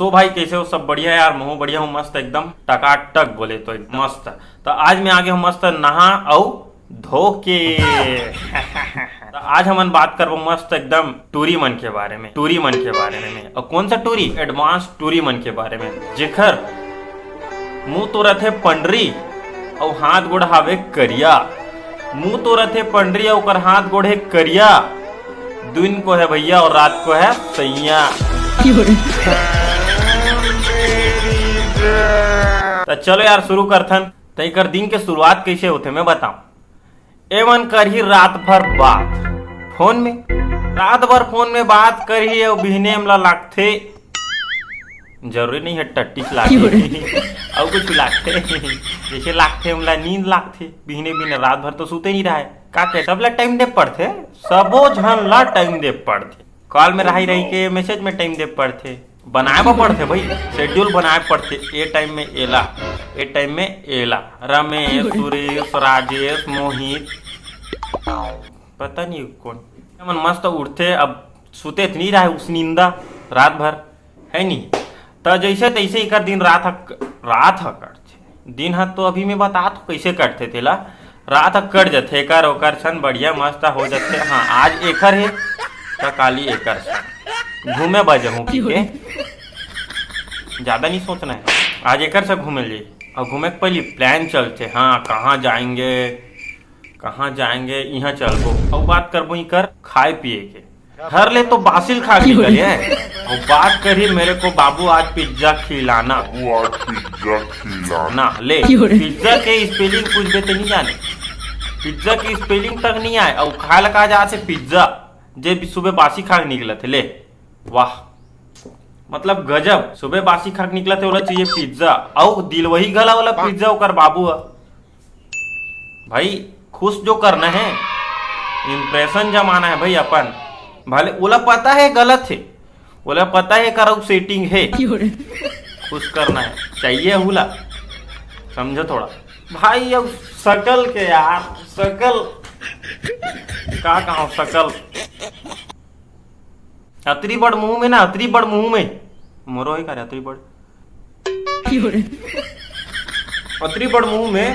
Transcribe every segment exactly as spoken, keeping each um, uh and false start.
तो भाई, कैसे हो? सब बढ़िया यार, महूं बढ़िया हूँ, मस्त एकदम टकाटक, बोले तो एकदम मस्त। तो आज मैं आगे हूँ मस्त नहा अउ धो के। तो आज हमन बात करबो मस्त एकदम टूरी मन के बारे में, टूरी मन के बारे में। और कौन सा टूरी? एडवांस टूरी मन के बारे में, जेकर मुंह तो रथे पंडरी अउ हाथ गोड़ हावे करिया। मुंह तो रथे पंडरी अउ ओकर हाथ गोड़ हे करिया। दिन को है भैया और रात को है सैया। तो चलो यार, शुरू करथन। तो एकर दिन के शुरुआत कैसे होथे, मैं बताऊं। एमन करही रात भर बात फोन में, रात भर फोन में बात करही अउ बिहने एमला लागथे, जरूरी नहीं है टट्टी से लागथे, अउ कुछ लागथे, जैसे लागथे एमला नींद लागथे। बिहने बिहने रात भर तो सुते नहीं रहे, का कहे, सबला टाइम दे पड़थे, सबो झन ला टाइम दे पड़थे। कॉल में रही रही के मैसेज में टाइम दे पड़थे, बनाए बर पड़थे भाई, शेड्यूल बनाए पड़थे। ए टाइम में एला, ए टाइम में एला, रमेश, सुरेश, राजेश, मोहित, पता नहीं कौन। मन मस्त उठथे, अब सुते त नहीं रहे उस नींदा रात भर, है नहीं? त जैसे तैसे एकर दिन रात ह, रात ह कटथे। दिन ह तो अभी मैं बतात हूं कैसे कटथे तेला। रात ह कट जथे एकर ओकर सन, बढ़िया मस्त हो जथे। हाँ, आज एकर हे त काली एकर सन। घूमे बर जहूं पी के, ज्यादा नहीं सोचना है। आज एकर से घूमे ले, और घूमे के पहली प्लान चलथे। हाँ, कहाँ जाएंगे, कहाँ जाएंगे, यहाँ चलबो। और बात करबो इकर खाए पिए के। घर ले तो बासिल खा के निकले हैं। और बात करी मेरे को बाबू आज पिज्जा खिलाना। बाबू आज पिज्जा खिलाना। ना ले, क्यों रे? पिज्जा के स्पेलिंग पूछबे ते नहीं जाने, पिज्जा की स्पेलिंग तक नहीं आए। और खाए ला कहा जाते पिज्जा, जे भी सुबह बासी खा के निकलत हे। ले, वाह, मतलब गजब, सुबह बासी खा के निकलत हे, ओला चाहिए पिज्जा। और दिलवही घला वाला पिज्जा ओकर बाबू ह। भाई, खुश जो करना है, इंप्रेशन जमाना है भाई अपन। भले ओला पता है गलत है, ओला पता है एकर अउ सेटिंग है, क्यों रे? खुश करना है, चाहिए हुला, समझो थोड़ा। भाई, अब शकल के यार, शकल का कहा, शकल अतरी बड़ मुंह में ना, अतरी बड़ मुंह में, मोरो है का रे, अतरी बड़, क्यों रे? अतरी बड़ मुंह में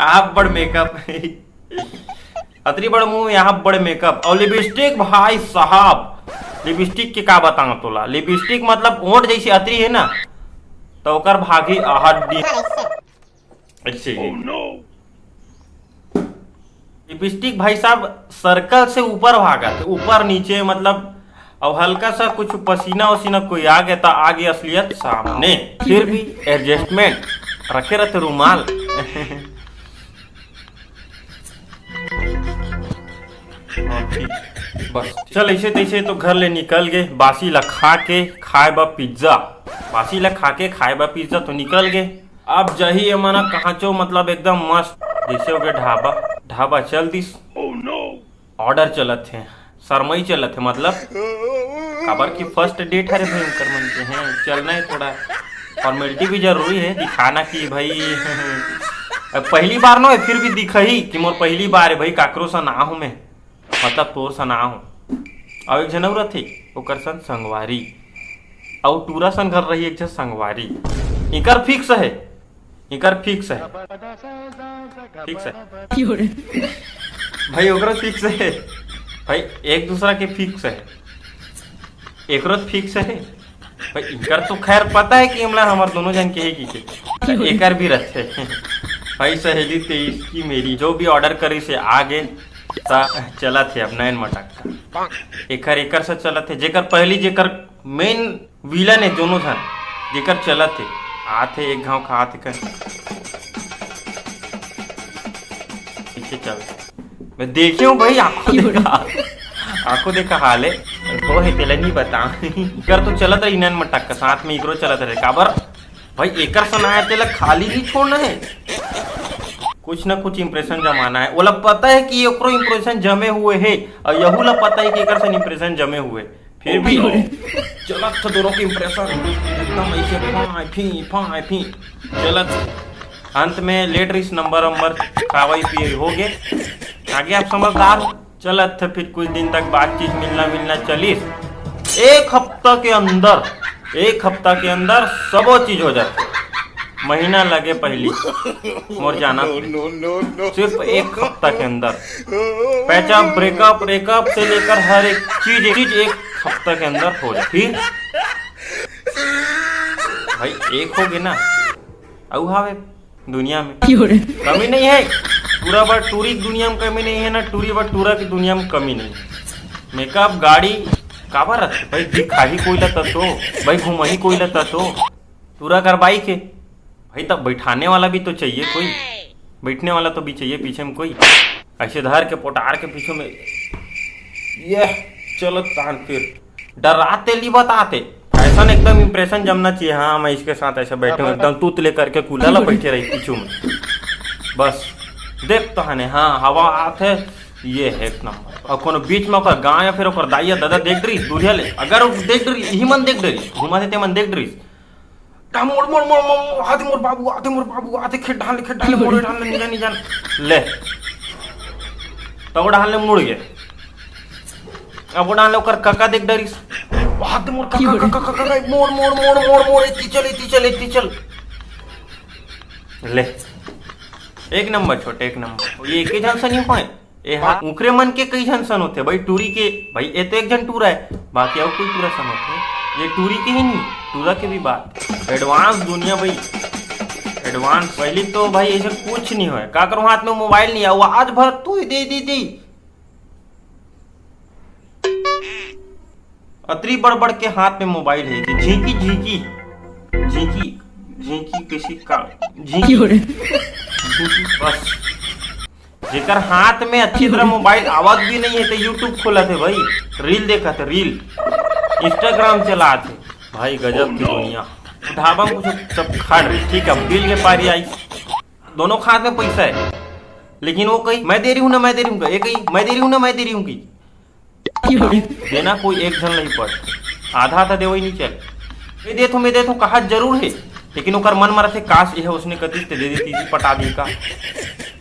आप बड़ मेकअप। अतरी बड़ मुंह में यहाँ बड़ मेकअप और लिपस्टिक, भाई साहब, लिपस्टिक के का बताऊं तोला। लिपस्टिक मतलब ओंठ जैसी अतरी है ना, तो ओकर भागी हड्डी। ऐसे ही। लिपस्टिक भाई साहब सर्कल से ऊपर भागत, ऊपर नीचे मतलब, और हल्का सा कुछ पसीना वसीना कोई आ गया तो आ गया असलियत सामने। फिर भी एडजस्टमेंट रखे रहते रुमाल। हाँ, ठीक। बस चल, ऐसे तैसे तो घर ले निकल गए, बासी ला खा के खाए बा पिज्जा, बासी ला खा के खाए बा पिज्जा तो निकल गए। अब जही एमन कहाँ चो, मतलब एकदम मस्त, जैसे हो गया ढाबा, ढाबा चल दिस। ऑर्डर चलत हे, शरमई चलत हे, मतलब काबर की फर्स्ट डेट हरे भाई उनकर मन के हैं, चलना है थोड़ा, फॉर्मेलिटी भी जरूरी है, दिखाना कि भाई अब पहली बार नो है, फिर भी दिखही कि मोर पहली बार है भाई, काकरो सन आहूं मैं, मतलब तोर सन आहूं। अउ एक झन अउ रथे, ओकर सन संगवारी, अउ टूरा सन घर रही एक झन संगवारी। इकर फिक्स है, इकर फिक्स है, फिक्स है। क्यों रे? भाई ओकरो फिक्स है भाई, एक दूसरा के फिक्स है, एकरो फिक्स है भाई। इकर तो खैर पता है कि हमला हमर दोनों जन के है कि के, तो एकर भी रहते। भाई सहेली तेईस की मेरी जो भी ऑर्डर करी से आगे ता चलत हे अब नैन मटक्का। एकर, एकर से चलत हे, जेकर पहली, जेकर मेन विलन हे दोनों झन, जेकर चलत हे, आत हे एक घाव खात हे कर। पीछे चल। मैं देखे हूँ भाई, आंखों देखा, आंखों देखा हाल है। वो है तेला नहीं बता। एकर तो चलत रही नैन मटक्का, साथ में इकरो चलत रहे। काबर? भाई एकर सन आया तेला खाली नहीं छोड़ना है, कुछ ना कुछ इंप्रेशन जमाना है। ओला पता है कि ओकरो इंप्रेशन जमे हुए है और यहू ला पता है कि एकर सन इंप्रेशन जमे हुए, फिर भी चलत था दोनों के इंप्रेशन एकदम ऐसे फाय फी फाय फी चलत। अंत में लेट रिस नंबर नंबर खावाई पिए हो गए। आगे आप समझदार हो। चलत थे फिर कुछ दिन तक बातचीत, मिलना मिलना चलिस। एक हफ्ता के अंदर एक हफ्ता के अंदर सबो चीज हो जाथे। महीना लगे पहली मोर जाना। No, no, no, no। सिर्फ एक हफ्ता के अंदर पैचअप, ब्रेकअप, ब्रेकअप से लेकर हर एक चीज, चीज एक हफ्ता के अंदर हो जाए। फिर भाई, एक हो गए ना, अउ हावे दुनिया में कमी नहीं है। टूरा बर टूरी की दुनिया में कमी नहीं है ना, टूरी बर टूरा की दुनिया में कमी नहीं है। मेकअप, गाड़ी काबर रथे भाई? दिखाही कोई ला तो, भाई घुमाही कोई ला तो। टूरा कर बाइक है भाई, तब बैठाने वाला भी तो चाहिए कोई, बैठने वाला तो भी चाहिए पीछे में कोई। ऐसे धर के पोटार के पीछे में ये चलत तान, फिर डराते ली बताते। ऐसा एकदम इंप्रेशन जमना चाहिए, हाँ, मैं इसके साथ ऐसे बैठे हूँ, एकदम तूत लेकर के कूला ला बैठे रही पीछू में। बस देख तो हने, हाँ, हवा आत है, ये है एक नंबर। और कोनो बीच में ओकर गाँव या फिर ओकर दाई या दादा देख डरिस दूरिया ले, अगर वो देख डरिस, यही मन देख डरिस, घुमा देते मन देख डरिस, "आ मोर, मोर, मोर, मोर, मोर, आते मोर बाबू, आते मोर बाबू, आते खेत डाल, खेत डाल, मोरे डाल, निजा, निजा।" ले। तो वो डाल ले मुड़ गए। अब वो डाल ले ओकर काका देख डरिस। "आते मोर काका, काका, काका, काका, मोर, मोर, मोर, मोर, मोर, इतनी चल, इतनी चल, इतनी चल।" ले। एक नंबर छोटे, एक नंबर। ये एक ही झन सनी होए। ए हाँ, उकरे मन के कई झन सन होथे भाई, टूरी के। भाई, ए तो एक झन टूरा है, बाकी अउ कोई टूरा सन होथे? ये टूरी के ही नहीं, टूरा के भी बात। एडवांस दुनिया भाई, एडवांस। पहली तो भाई ऐसे कुछ नहीं होए, का करूँ, हाथ में मोबाइल नहीं है, वो आज भर तू ही दे दी थी। अतरी बड़ बड़ के हाथ में मोबाइल है कि झींकी, झींकी, झींकी, झींकी किसी का, झींकी, झींकी, बस। जेकर हाथ में अच्छी तरह मोबाइल आवत भी नहीं है, तो YouTube खोलत है भाई, रील देखत है, रील, Instagram चलात है। भाई, गजब की दुनिया। ढाबा में कुछ सब खा रही, ठीक है, बिल के पारी आई, दोनों के हाथ में पैसा है, लेकिन वो कही, "मैं दे रही हूँ ना, मैं दे रही हूँ," ये कही, "मैं दे रही हूँ ना, मैं दे रही हूँ," की। देना कोई एक झन नहीं पड़, आधा आधा देवई नहीं चल। "मैं देत हूँ, मैं देत हूँ," कहा जरूर है, लेकिन ओकर मन मरत है, "काश, ये उसने कतिस ते दे देती थी, पटा दी का।"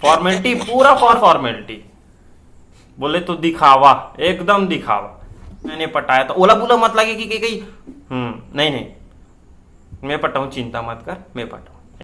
फॉर्मेलिटी, पूरा फॉर फॉर्मेलिटी। बोले तो दिखावा, एकदम दिखावा। मैंने पटाया तो ओला बुला मत लगे कि, कि, कि हम्म, नहीं, नहीं, मैं पटाऊँ, चिंता मत कर, मैं पटाऊँ।